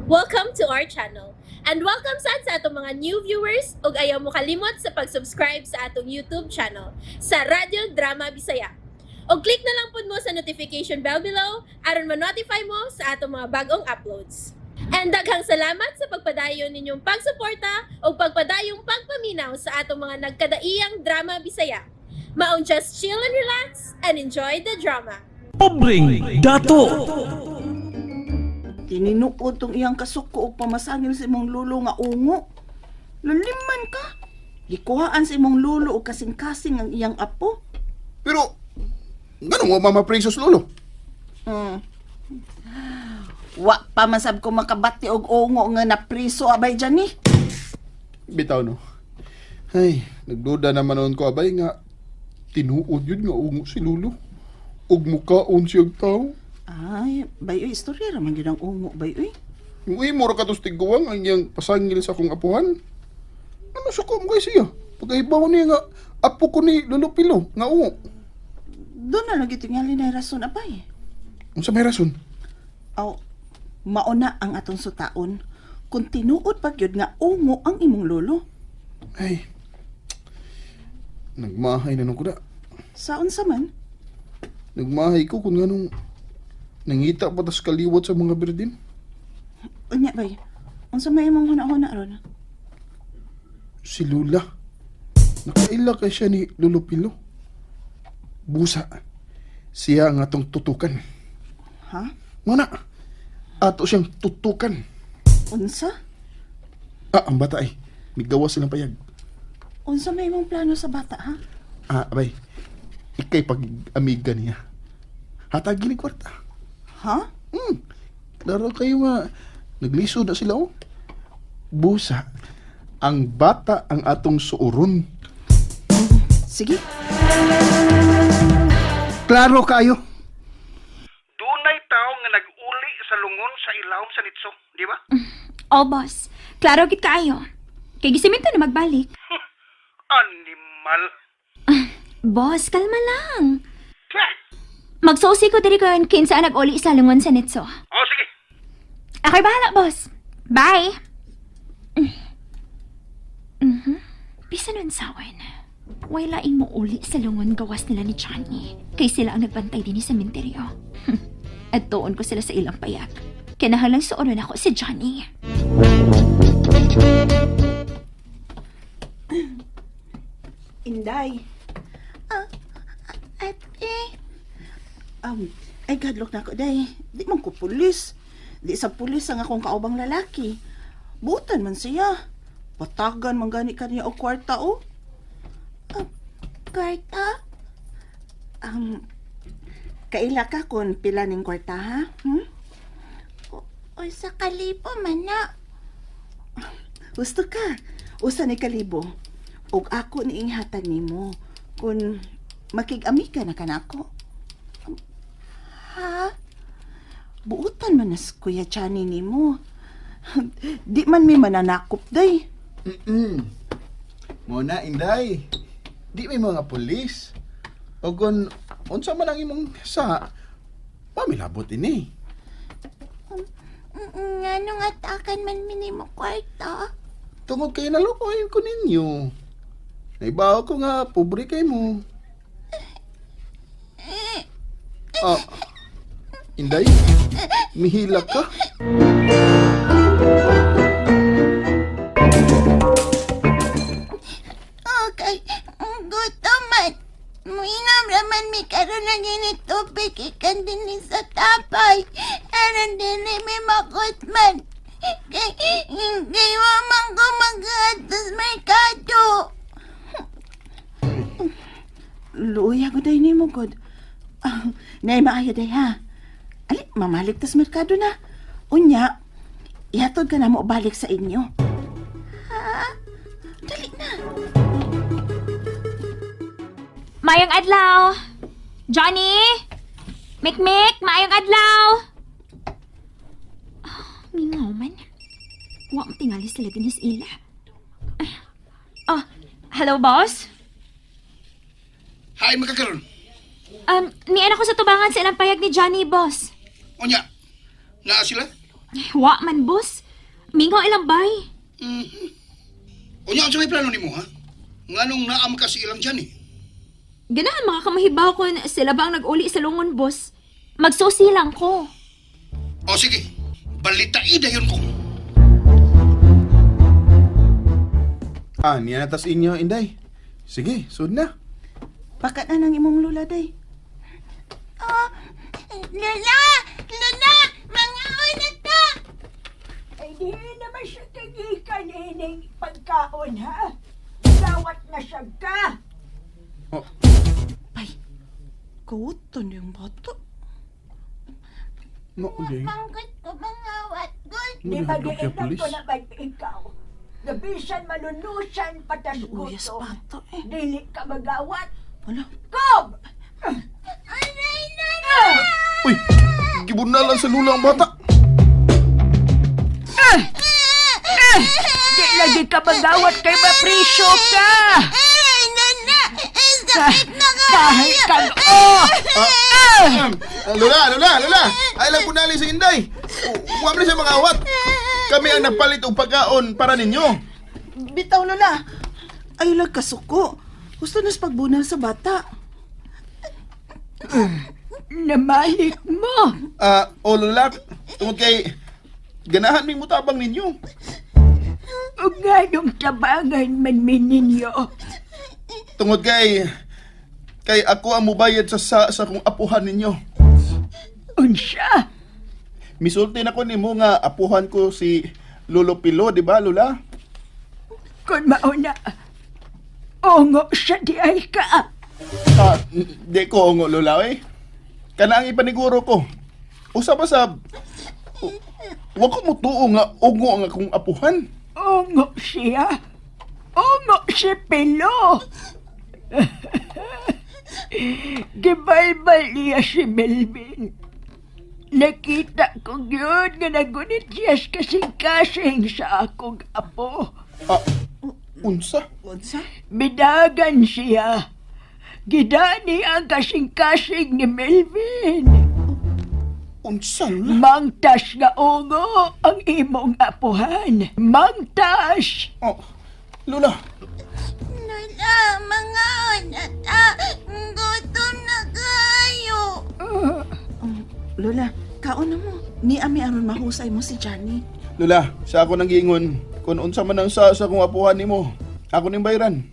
Welcome to our channel. And welcome sad sa atong mga new viewers ug ayaw mo kalimot sa pag-subscribe sa atong YouTube channel sa Radyo Drama Bisaya. Og click na lang pud mo sa notification bell below aron ma-notify mo sa atong mga bagong uploads. And daghang salamat sa pagpadayon ninyong pagsuporta ug pagpadayong pagpaminaw sa atong mga nagkadaiyang drama Bisaya. Maong just chill and relax and enjoy the drama. Pobreng Dato. Tininuod tong iyang kasuko og pamasangil sa imong lulo nga ungo. Luliman ka. Gikuhaan sa imong lulo og kasing-kasing ang iyang apo. Pero, ganun wa Mama Precious lolo. Wa pa man sab ko makabati og ungo nga napriso abay dyan ni. Bitaw no. Ay, nagduda naman noon ko abay nga tinuod yun nga ungo si lolo. Ug mukaon siyang tao. Ay, bay oy, istorya ra man gyud ang ungo bay oy. Yung imo ra katos tiguang ang iyang pasangil sa akong apuhan. Ano sa ko kay siya? Pagkahibaw niya nga apo ko ni Lolo Pilo nga ungo. Doon na lagi tingali na rason abay. Unsa may rason? Aw, mauna ang atong sutaon kung tinuod pa gyud nga ungo ang imong lolo. Ay, nagmahay na nung kuda. Saon sa man? Nagmahay ko kung nganong nangita pa tas kaliwat sa mga berdin. Unya bay. Unsa may imong huna-huna ron? Si Lula. Nakaila kay siya ni Lolo Pilo. Busa. Siya ang atong tutukan. Ha? Muna, ato siyang tutukan. Unsa? Ah, ang bata ay. Migawa silang payag. Unsa may imong plano sa bata ha? Ah, abay. Ikay pag-amiga niya. Hatagin ni kwarta. Ha? Klaro kayo nga. Naglisod na sila, oh. Busa. Ang bata ang atong suuron. Sige. Klaro kayo. Dunay tao nga nag-uli sa lungon sa ilawom sa nitso, di ba? Oh, boss. Klaro gid kaayo. Kay gisiminto na magbalik. Animal. Boss, kalma lang. Twa! Magsusi ko diri kon kinsa ang nag-uli sa lungon sa nitso. Oh, sige. Ako'y bahala, boss. Bye. Bisan nun sawan. Way laing mo uli sa lungon gawas nila ni Johnny. Kay sila ang nagbantay din sa menteryo. At tuon ko sila sa ilang payag. Kinahalang suonon ako si Johnny. Inday. Ah, ate. Ay gadlok na ako, day. Di man ko pulis. Di sa pulis ang akong kaubang lalaki. Butan man siya. Patagan man gani kaniya og kwarta, oh. Ah, kwarta? Kaila ka kung pila ning kwarta, ha? Hmm? O, sa kalibo man na. Gusto ka. Usa ni kalibo. Og ako ni inghatag nimo kung makig-amika na kanako. Ha? Buutan man nas Kuya Chani nimo. Di man mi mananakop day. Muna, Inday. Di may mga pulis. O kung unsa man ang imong sa, pamilabot ini. Ngano nga takan man minimo kwarta? Tungod kay nalokoy ko ninyo. Naibaw ko nga, pobre kay mo. Ah, Inday, mihila ka? Okay, gutom man. Muinom raman mi karon na ginit tubig ikan din ni sa tapay. Aron dili mi makot man. Kay, kay wa man ko mag-atos merkado. Luoy ako day nimo god. Ah, nay maayo day ha. Ali, mamalik tas merkado na. Unya, ihatod ka na mo balik sa inyo. Ha? Dali na. Mayong adlaw! Johnny! Mikmik, maayong adlaw! Oh, mingaw man. Wa mo tingali sila din sa ila. Oh, hello, boss? Hay makakaroon. Nian ako sa tubangan sa ilang payag ni Johnny, boss. Unya. Naa sila? Wa man, boss. Mingaw ilang bay. Unya, unsa may plano nimo ha? Nganong naam ka si ilang Johnny? Ganahan mga kamahibaw kon sila ba ang nag-uli sa lungon, boss. Magsusi lang ko. O sige, balitai dayon ko. Ah, niya na tas inyo, Inday. Sige, sud na. Pakat na ng imong lula, day. Oh, Lola! Lola! Mga na ta! Ay, di naman siya kagikan ining pagkaon, ha? Gawat na siya ka. Oh, Ay, kawuton yung bata. no, okay. Pangkat ko mangawat gud. Di Ano, hadlok siya, magiinom pulis? ko naman ikaw. Gabisan malunusan patas Uyas gutom. bata eh. Dili ka magawat. Wala. Kob! Aray, Lola! Uy, gibunalan sa lula ang bata. Di lagi ka magawat kay mapriso ka! Aray, Lola! Ay, sakit na Dahil kayo! kag oh! Ah, Lola, Lola, Lola! Ay lang punali si Inday. Huwag na siya makawat. Kami ang nagpalit og pagkaon para ninyo. Bitaw, Lola. Ayaw lang kasuko. Gusto nas pagbunal sa bata. Namalik mo! Ah, o Lola, tungod kay ganahan ming mutabang ninyo. O nganong tabangan man mi ninyo. Tungod kay kay ako ang mubayad sa sa kong apuhan ninyo. Unsa? Misulti na ko nimo nga apuhan ko si Lolo Pilo, di ba, Lola? Kung mauna, ongo siya di ay ka. Ah, di ko ongo Lola eh. Kana ang ipaniguro ko. Usa pa sa wa ko mutuo nga ungo ang akong apuhan. Ongo siya. Ongo si Pilo. Gibalbal niya si Melvin. Nakita ko yun nga nagunit siya sa kasing-kasing sa akong apo. Ah, unsa? Unsa? Bidagan siya. Gidani ang kasing-kasing ni Melvin. Unsa Lola? Mangtas nga ungo ang imong apuhan. Mangtas! Oh, Lola, Lola, mga na ta! Gutom na kayo! Lola, kaon na mo. Ni ami aron mahusay mo si Johnny. Lola, sa ako nang giingon, kung unsa man ang sa akong apuhan nimo, ako ning bayran.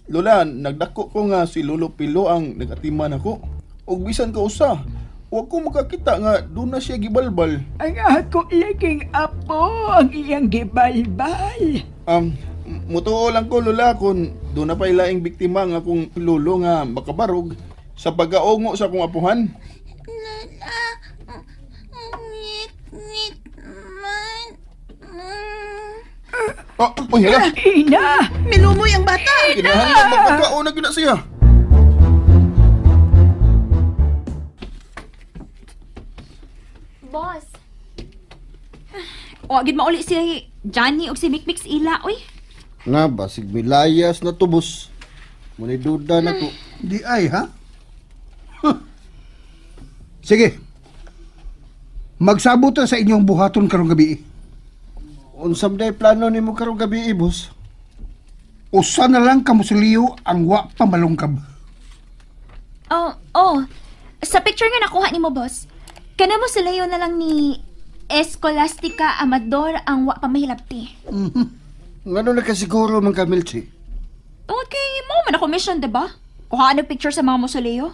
Lola, nagdako ko nga si Lolo Pilo ang nagatiman ako. Ug bisan ka usa, wa ko makakita nga doon na siya gibalbal. Ang ako laging apo ang iyang gibalbal. Mutuo lang ko Lola kung doon na pa ilaing biktima nga akong lolo nga makabarog sa pagkaongo sa akong apuhan. Lola, ngit-ngit man. Mm. Oh, uy, hala. Ina! Milumoy ang bata! Kinahanglan magpagkaon na gyud na siya. Boss. O, gid mauli si Johnny og si Mikmik sa ila, oy. Na, basig milayas na tubos. Muna duda na ko. Di ay ha? Huh. Sige. Magsabot ta sa inyong buhaton karong gabi. Unsam day plano nimo karong gabi, boss? Usa na lang ka musuliyo ang wa pa malungkab. Oh, oh. Sa picture nga nakuha nimo, boss. Kana mo si Leo na lang ni Escolastica Amador ang wa pa mahilabti. Ngano na kasiguro man ka, Milchi? Tungod kay mo man ako mission, diba? Kuhaan og picture sa mga musoleo.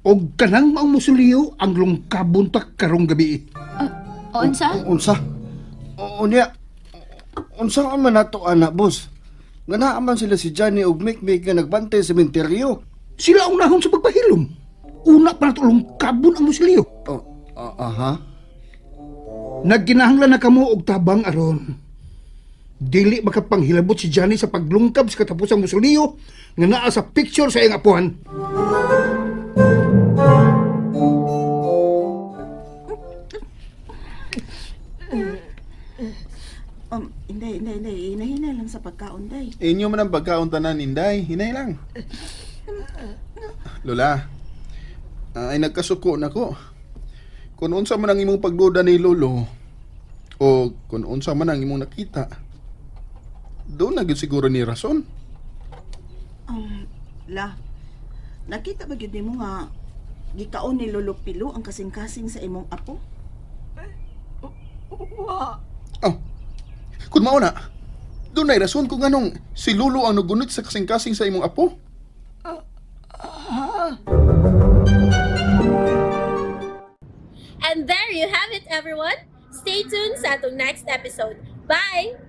Og kanang maong musuliyo ang lungkabon ta karong gabi. O, unsa? Unsa? Unya, unsa ang man nato ana, boss? Nga naaman sila si Johnny og Mikmik nga nagbantay sa sementeryo. Sila ang unahon sa pagpahilom. Una pa nato lungkabon ang musuliyo. Oh, aha. Nagkinahanglan na kamo og tabang aron. Dili makapanghilabot si Johnny sa paglungkab sa katapusang musuliyo nga naa sa picture sa iyang apuhan. Inday, inday, inday. Hinahinay lang sa pagkaon, day. Inyo man ang pagkaon tanan, Inday. Hinay lang. Lola, ay nagkasuko na ko. Kung unsa man ang imong pagduda ni Lolo o kung unsa man ang imong nakita, doon na gyud siguro ni rason. La, nakita ba gyud nimo nga gikaon ni Lolo Pilo ang kasing-kasing sa imong apo? Wa. Oh, kung mao na, doon ay rason kung anong si Lolo ang nagunit sa kasing-kasing sa imong apo. And there you have it, everyone. Stay tuned sa atong next episode. Bye!